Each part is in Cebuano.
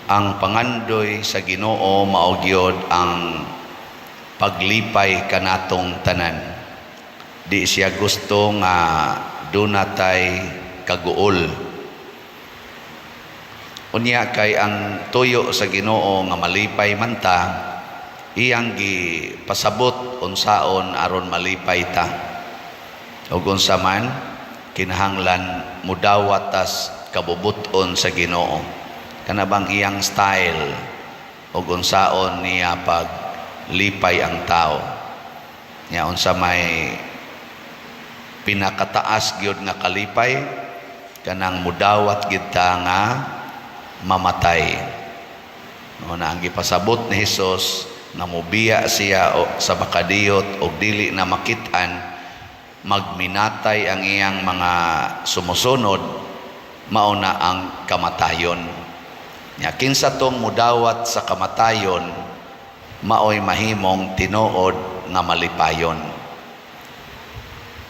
Ang pangandoy sa Ginoo mao gyud ang paglipay kanatong tanan. Di siya gusto nga duna tay kaguol. Unya kay ang tuyo sa Ginoo nga malipay man ta, iyang gipasabot unsaon aron malipay ta. Ug unsa man kinahanglan mudawat tas kabubut-on sa Ginoo. Kana bang iyang style ug unsaon niya paglipay ang tao. Nya unsa may pinakataas gyud nga kalipay? Kanang mudawat gyud ta nga mamatay. No, na ang gipasabot ni Hesus nga mobiya siya o, sa makadiyot og dili na makit-an, magminatay ang iyang mga sumusunod, mao na ang kamatayon. Nya kinsa tong mudawat sa kamatayon, maoy mahimong tinuod nga malipayon.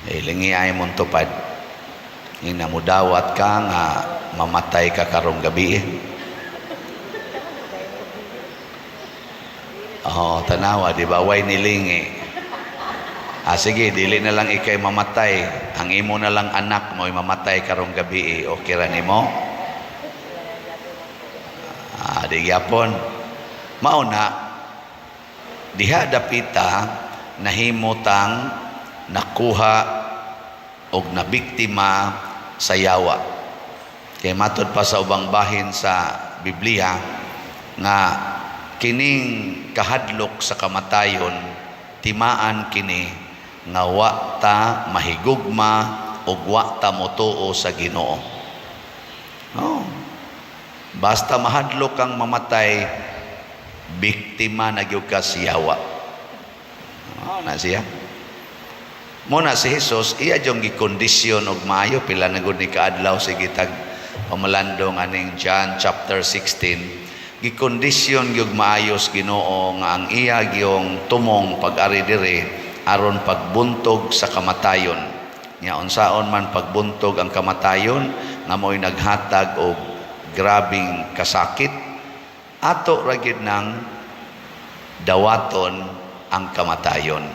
Eh, lingi ay mong tupad. Ina mudawat ka nga mamatay ka karong gabi. Oh, tanawa, di ba? Way nilingi. Ah, sige, dili na lang ikay mamatay. Ang imo na lang anak mo mamatay karong gabi. Okay ra nimo? Ah, di gyapon. Mao na diha dapita nahimutang nakuha og nabiktima sa yawa. Kay matod pa sa ubang bahin sa Biblia nga kining kahadlok sa kamatayon, timaan kini nga wa ta mahigugma ug wa ta motuo sa Ginoo. Oh. Basta mahadlok kang mamatay, biktima na gyud ka sa yawa. Oh, na siya. Mao na si Jesus, iya jung gikondisyon og maayo. Pila na gud ni kaadlaw sige tag pamalandong aning John chapter 16. Gikondisyon gyud maayos Ginoo nga ang iya gyung tumong pag-ari diri aron pagbuntog sa kamatayon. Nya unsaon man pagbuntog ang kamatayon nga mo'y naghatag og grabing kasakit, ato ra gyud nang dawaton ang kamatayon.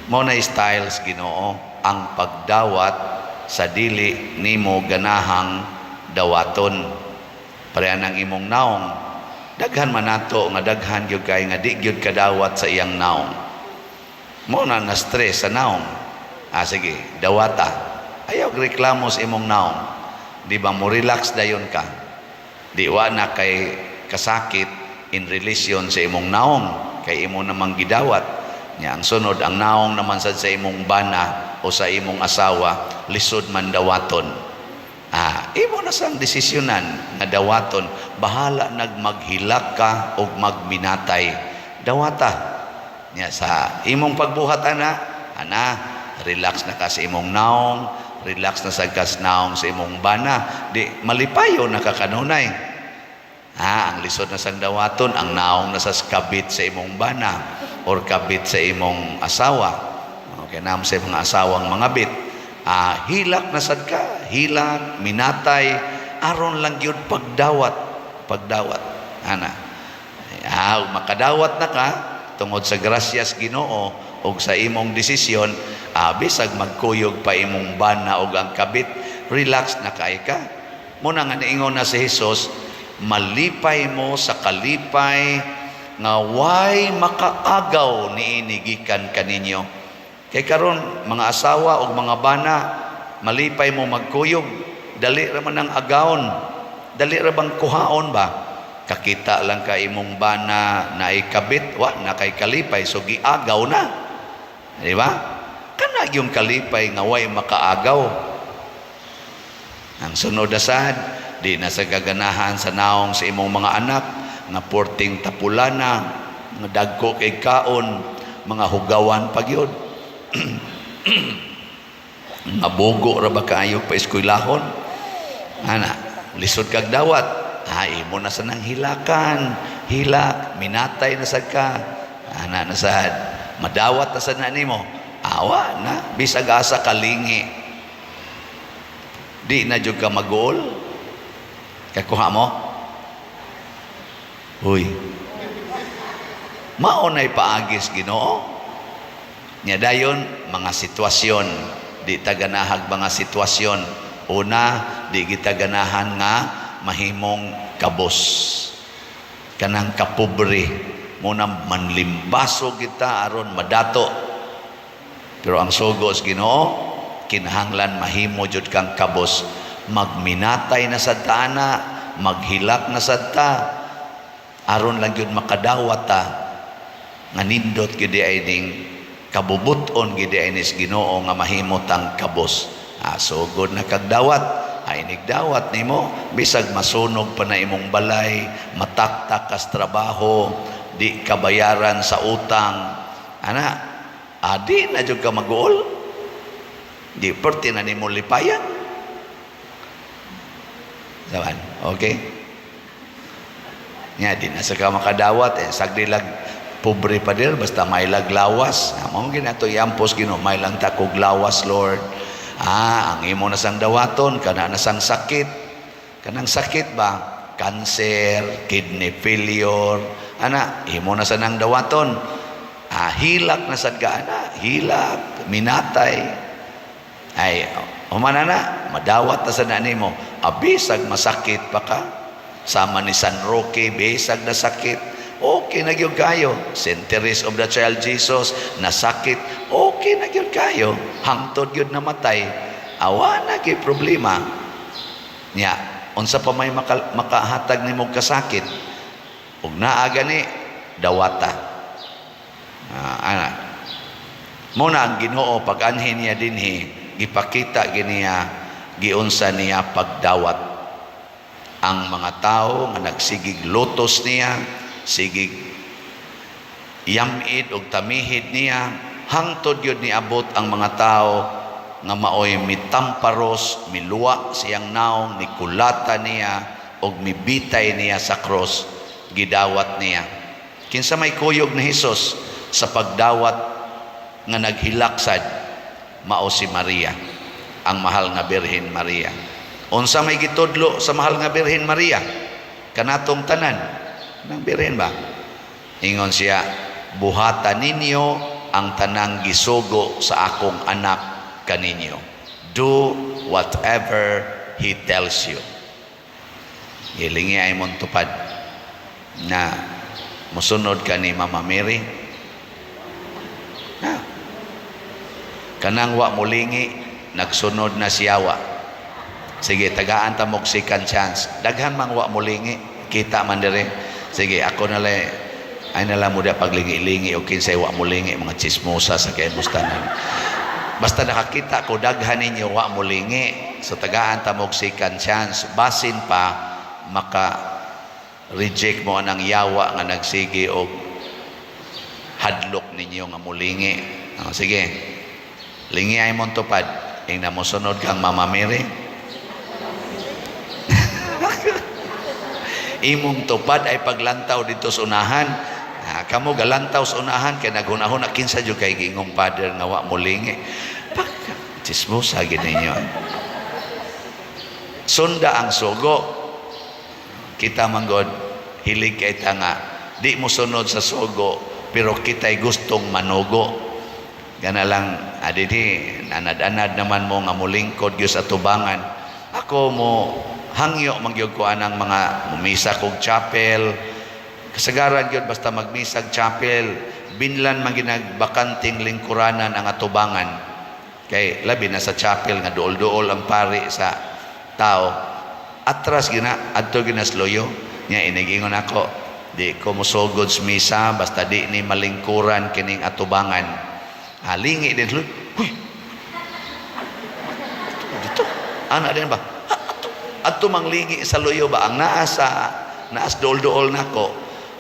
Mao na styles Ginoo ang pagdawat sa dili nimo ganahang dawaton. Pareha ng imong naong. Daghan man nato nga daghan gyud kay nga di gyud kadawat sa iyang naong. Mao na na stress sa naong. Ah, sige, dawata. Ayaw reklamo sa imong naong. Di ba mo relax dayon ka? Di wa na kay kasakit in relation sa imong naong kay imo namang gidawat. Nya ang sunod, ang naong naman sad sa imong bana o sa imong asawa, lisod man dawaton. Ah, imo na sang desisyonan nga dawaton. Bahala nagmaghilak ka og magminatay. Dawata. Nya sa imong pagbuhat ana, ana, relax na ka sa imong naong, relax na sa kas naong sa imong bana, di malipayo na ka kanunay. Ah, ang lisod na sang dawaton, ang naong na sa kabit sa imong bana or kabit sa imong asawa. Okay, naam sa mga asawang mga bit. Ah, hilak na sad ka, hilak, minatay, aron lang gyud pagdawat, pagdawat. Ana. Ah, makadawat na ka tungod sa grasyas Ginoo ug sa imong desisyon, ah, bisag magkuyog pa imong bana og ang kabit, relax na kay ka. Muna nga niingon na si Jesus, malipay mo sa kalipay nga way makaagaw niini gikan kaninyo. Kay karon mga asawa ug mga bana, malipay mo magkuyog, dali ra man ang agawon, dali ra bang kuhaon ba? Kakita lang ka imong bana na ikabit, wa na kay kalipay, so giagaw na. Di ba? Kana yung kalipay nga way makaagaw. Ang sunod na sad, di na sa gaganahan sa naong sa imong mga anak, nga porting tapulana, nga dagko kay kaon, mga hugawan pa gyud. Nga bugo ra ba kaayo pa eskwelahon? Ana, lisod kag dawat. Ah, imo na sa nang hilakan, hilak, minatay na sad ka. Ana na sad, madawat na sad na nimo. Awa na, bisag asa kalingi. Di na jud ka maguol. Kakuha mo? Uy. Mao nay paagi sa Ginoo. Nya dayon mga sitwasyon, di ta ganahag mga sitwasyon. Una, di kita ganahan nga mahimong kabos. Kanang kapobre muna, manlimbaso kita aron madato. Pero ang sugo sa Ginoo, kinahanglan mahimo jud kang kabos. Magminatay na sad ta ana, maghilak na sad ta aron lang gyud makadawat ta nga nindot gyud ay ning kabubuton gyud ay nis Ginoo nga mahimo tang kabos. Ah, sugod na kag dawat ay nigdawat nimo, bisag masunog pa na imong balay, mataktak kas trabaho, di ka bayaran sa utang ana, adi na jud ka maguol, di perti na nimo lipayan. Saban, okay? Nya di na sa ka makadawat eh, sagdi lag pobre pa dir, basta may laglawas. Ah, mao ginato iampos Ginoo, may lang ta kog lawas, Lord. Ah, ang imo na sang dawaton kana na sang sakit. Kanang sakit ba? Cancer, kidney failure, ana, imo na sa nang dawaton. Ah, hilak na sad ka ana, hilak, minatay. Ay, humana na, madawat na sa na nimo. Abisag masakit pa ka. Sama ni San Roque, bisag na sakit. Okay na gyud kayo. Saint Therese of the Child Jesus, nasakit, okay na gyud kayo. Hangtod gyud namatay. Awa na gyud problema. Nya, unsa pa may makahatag nimo kasakit? Ug naa gani dawata. Ah, ana. Mo na ang Ginoo, pag anhi niya dinhi, gipakita giniya giunsa niya pagdawat ang mga tao nga nagsigig lutos niya, sigig yamid og tamihid niya, hangtod yun niabot ang mga tao nga maoy mitamparos, miluwa siyang naong, nikulata niya og mibitay niya sa cross, gidawat niya. Kinsa may kuyog ni Hesus sa pagdawat nga naghilaksad? Mao si Maria, ang mahal nga Birhen Maria. Unsa may gitudlo sa mahal nga Birhen Maria kanatong tanan ng birhen ba? Ingon siya, "Buhata ninyo ang tanang gisugo sa akong anak kaninyo." Do whatever he tells you. Gilingi ay mong tupad na musunod ka ni Mama Mary na kanang wa mulingi, nagsunod na siyawa. Sige, tagaan ta mog second chance. Daghan mang wa mulingi, kita man dire. Sige, ako na lang ay nala mo da paglingi-lingi o kinsay wa mulingi, mga chismosa sa kay bustanan. Basta nakakita ko daghan ninyo wa mulingi. So tagaan ta mog second chance, basin pa maka reject mo anang yawa nga nagsige og hadlok ninyo nga mulingi. Oh, sige. Lingi ay mong tupad. Ing na mosunod kang Mama Mary. Imong tupad ay paglantaw dito sa unahan. Ah, kamo galantaw sa unahan kay naghunahuna, kinsa jud kay giingong father nga wa molingi. Pag chismosa gid ninyo. Sunda ang sugo. Kita man god hilig kay ta nga di mo sunod sa sugo, pero kita'y gustong manugo. Gana lang adidi anad-anad naman mo nga mulingkod gyud sa tubangan. Ako mo hangyo man gyud ko anang mga mumisa kog chapel. Kasagaran gyud basta magmisag chapel, binlan man ginagbakanting lingkuranan ang atubangan. Kay labi na sa chapel nga duol-duol ang pari sa tao. Atras gina adto ginasloyo nya, inigingon ako, di ko mosugod sa misa basta di ni malingkuran kining atubangan. Halingi din huy dito ana din ba ato, adto manglingi sa luyo ba, ang naa sa naas duol-duol nako,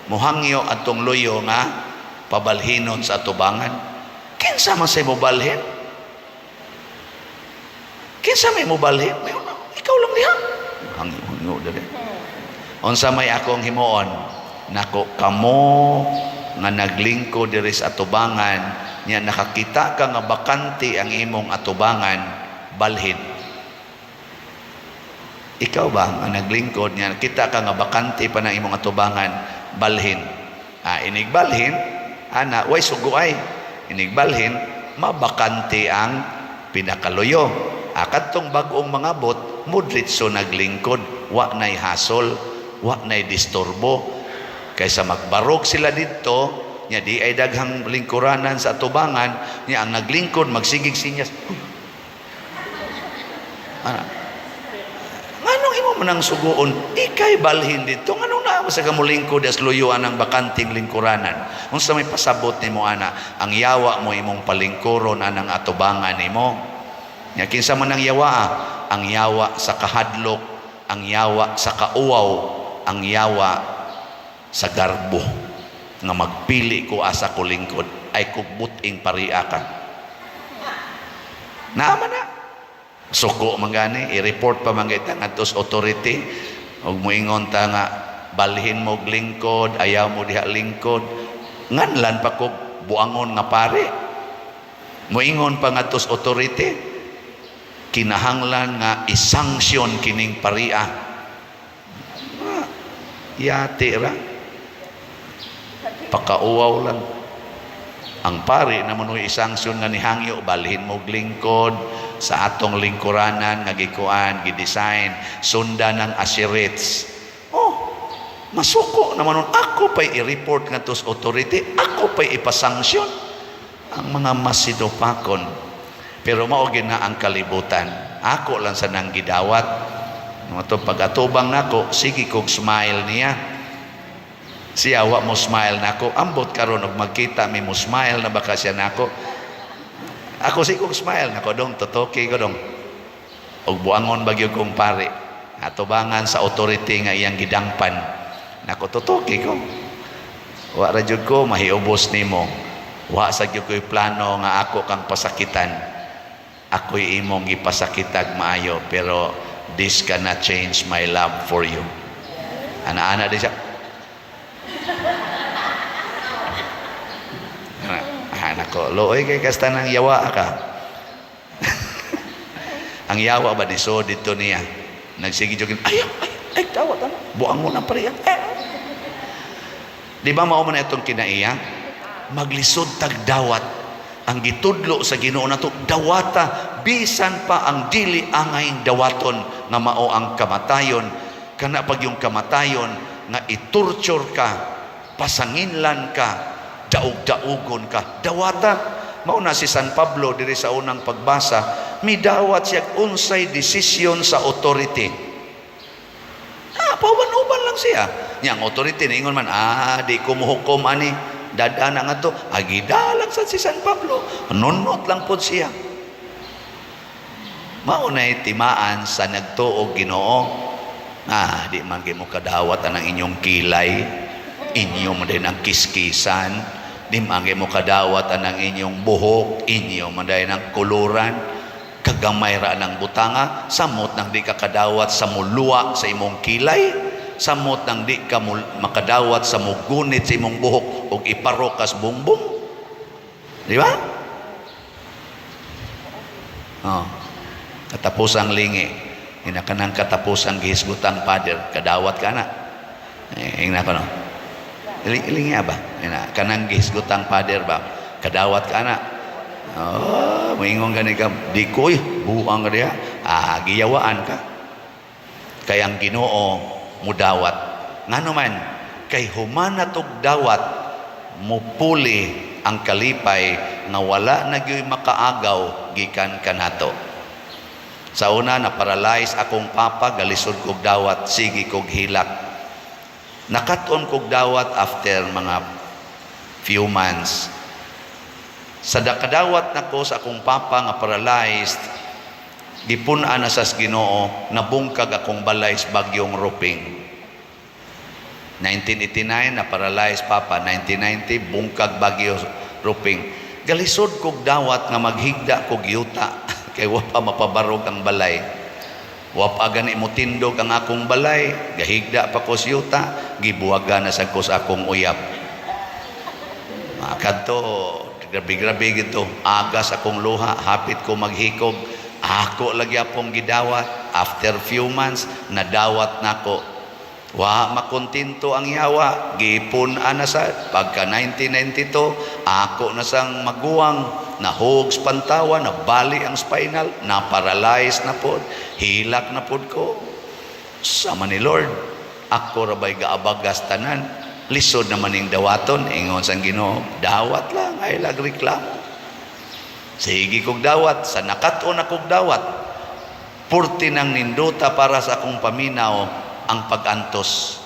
muhangyo atong luyo nga pabalhinon sa atubangan. Kinsa man say mobalhin? Kinsa may mobalhin? Ikaw lang diha, hangyo hangyo dali. Unsa may akong himuon nako, kamo nga naglingkod diri sa atubangan nya nakakita ka nga bakante ang imong atubangan, balhin. Ikaw ba nga naglingkod niya, kita ka nga bakante pa ng imong atubangan, Balhin. Ah, inigbalhin ana, way suguay. Inigbalhin, mabakante ang pinakaluyo. Ah, kadtong bag-ong mangabot, mudritso naglingkod, wa nay hasol, wa nay disturbo. Kaysa magbarog sila didto, nya di ay daghang lingkuranan sa atubangan, nya ang naglingkod magsigig sinyas. "Uy, ana, nganong imo man ang suguon, ikay balhin dito, nganong naa mo sa kamulingkod as luyuan ang bakanting lingkuranan? Unsa may pasabot nimo ana? Ang yawa mo imong palingkuron anang atubangan nimo." Nya kinsa man ang yawa? Ah? Ang yawa sa kahadlok, ang yawa sa kauwaw, ang yawa sa garbo nga magpili ko asa ko lingkod ay kugbuting paria ka. Naama na. Suko man gani, i-report pa man kita ngadto sa authority ug moingon ta nga balhin mo og lingkod, ayaw mo diha lingkod, nganlan pa kog buangon nga pare. Moingon pa ngadto sa authority, kinahanglan nga isanksyon kining paria. Ah, yati ra. Pakauwaw lang. Ang pari na mo isanksyon nga nihangyo, balhin mo og lingkod sa atong lingkuranan nga gikuan, gidesign, sundan ng usherates. Oh, masuko naman nun. Ako pa'y i-report nga sa authority, ako pa'y ipasanksyon. Ang mga masidupakon. Pero mao na ang kalibutan. Ako lang sa nang gidawat. Mga to, pag-atubang nako, sige kog smile niya. Siya wa mo smile nako. Ambot karon og magkita mi, mo smile na baka siya nako. Ako sige kog smile nako dong, totoki ko dong. Og buangon bagyo kong pare. Atubangan sa authority nga iyang gidangpan. Nako, totoki ko. Wa ra jud ko mahiubos nimo. Wa sa gyud ko'y plano nga ako kang pasakitan. Ako'y imong gipasakitag maayo, pero this cannot change my love for you. Ana-ana di siya. Ana, anak ko, luoy kay kasta ng yawa ka. Ang yawa ba ni so dito niya. Nagsige jud, ay ay ay, tawat ana. Buang mo na pare. Eh. Di ba mao man itong kinaiya? Maglisod tag dawat. Ang gitudlo sa Ginoo nato, dawata bisan pa ang dili angay dawaton nga mao ang kamatayon. Kana pag yung kamatayon nga itorture ka, pasanginlan ka, daog-daugon ka, dawata. Mao na si San Pablo diri sa unang pagbasa, midawat siya unsay desisyon sa authority. Ah, pauban-uban lang siya. Nya ang authority niingon man, "Ah, di ko mohukom ani." Dada na nga to, agidalag sa si San Pablo. Nunot lang pod siya. Mao na timaan sa nagtuog Ginoo. Ah, di man mo kadawat ang inyong kilay, inyo mo din ang kiskisan, di man mo kadawat ang inyong buhok, inyo man din ang kuluran, kagamay ra ng butanga, samot nang di ka kadawat sa muluwa sa imong kilay, samot nang di ka makadawat sa mugunit sa imong buhok ug iparokas bungbong. Di ba? Oh. Katapusang lingi. Ina kanang katapusang gihisgutang pader, kadawat ka na. Eh, ingna ko no. Iling ilingi ba? Ina kanang gihisgutang pader ba? Kadawat ka na. Oh, moingon gani ka, di ko buang ka diha. Ah, giyawaan ka. Kay ang Ginoo mudawat. Ngano man, kay humana tog dawat, mupuli ang kalipay nga wala na gyuy makaagaw gikan kanato. Sa una, na-paralyze akong papa, galisod kog dawat, sige kog hilak. Nakat-on kog dawat after mga few months. Sa kadawat nako sa akong papa nga paralyzed, gipun-an na sa Ginoo, nabungkag akong balay sa bagyong Ruping. 1989 na paralyzed papa, 1990 bungkag bagyo Ruping. Galisod kog dawat nga maghigda kog yuta kay wa pa mapabarog ang balay. Wa pa gani mo tindog ang akong balay, gahigda pa ko sa yuta, gibuwagan na sad ko sa akong uyab. Kadto grabe-grabe gito, agas akong luha, hapit ko maghikog, ako lagi apong gidawat. After few months, nadawat nako. Wa makontento ang yawa, gipun-an na sa pagka 1992, ako na sang maguwang, nahog sa pantawa, nabali ang spinal, na-paralyze na pod, hilak na pod ko. Sama ni Lord, ako rabay gaabagas tanan, lisod naman ning dawaton, ingon sang Ginoo, dawat lang, ay lag reklamo. Sige kog dawat, sa nakat-on akong dawat, purti nang nindota para sa akong paminaw ang pag-antos.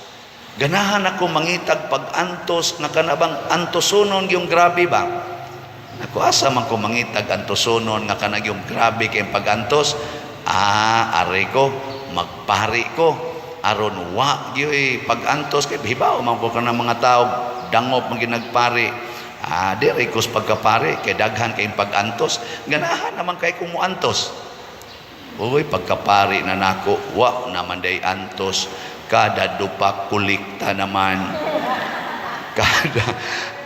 Ganahan ako mangitag pag-antos nga kanabang antosonon yung grabe ba? Ako asa man ko mangitag antosonon nga kanag yung grabe kay pag-antos? Ah, ari ko, magpari ko aron wa gyoy pag-antos kay hibaw man ko kanang mga tao dangop man ginagpari. Ah, diri ko sa pagkapari kay daghan kay pag-antos. Ganahan naman kay kung muantos. Uy, pagkapari na nako, wa naman day antos. Kada dupa kulikta naman.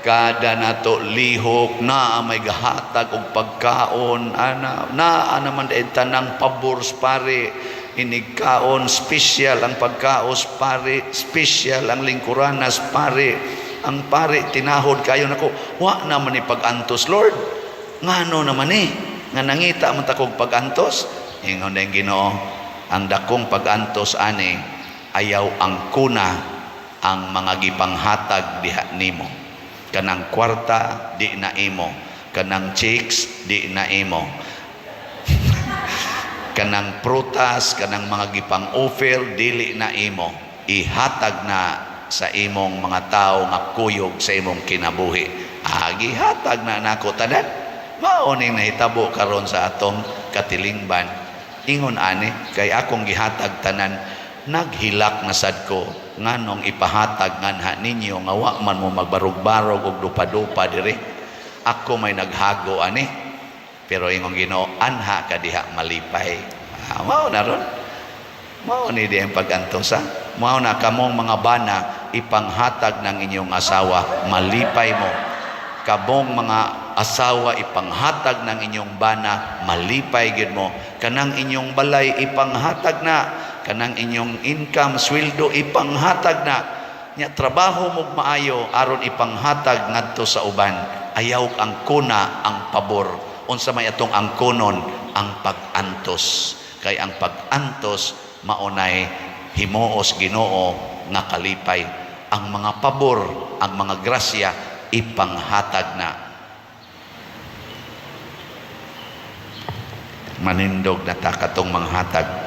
Kada nato lihok na may gahatag og pagkaon ana naa naman day tanang pabor sa pare, inigkaon special ang pagkaos pare, special ang lingkuranas pare, ang pare tinahod kayo nako, wa naman ni pag-antos. Lord, ngano naman ni nga nangita man ta kog pag-antos? Ingon ng Ginoo, ang dakong pag-antos ani, ayaw ang kuna ang mga gipanghatag diha nimo. Kanang kwarta di na imo, kanang chicks di na imo, kanang prutas, kanang mga gipang-offer dili na imo, ihatag na sa imong mga tao nga kuyog sa imong kinabuhi. Agi hatag na nako tanan. Mao ning nahitabo karon sa atong katilingban. Ingon ani kay akong gihatag tanan, naghilak na sad ko nganong ipahatag nganha ninyo nga wa man mo magbarog-barog og dupa-dupa diri. Ako may naghago ani, pero ingon Ginoo, anha ka diha malipay. Ah, mao na ron, mao ni di ang pag-antosa. Mao na kamong mga bana, ipanghatag ng inyong asawa, malipay mo. Kamong mga asawa, ipanghatag ng inyong bana, malipay gyud mo. Kanang inyong balay, ipanghatag na. Kanang inyong income, sweldo, ipanghatag na. Nya trabaho mo maayo aron ipanghatag ngadto sa uban. Ayaw ang kuna ang pabor. Unsa may atong angkonon? Ang pag-antos, kay ang pag-antos maunay himuos Ginoo nga kalipay. Ang mga pabor, ang mga grasya, ipanghatag na. Manindog na ta katong manghatag.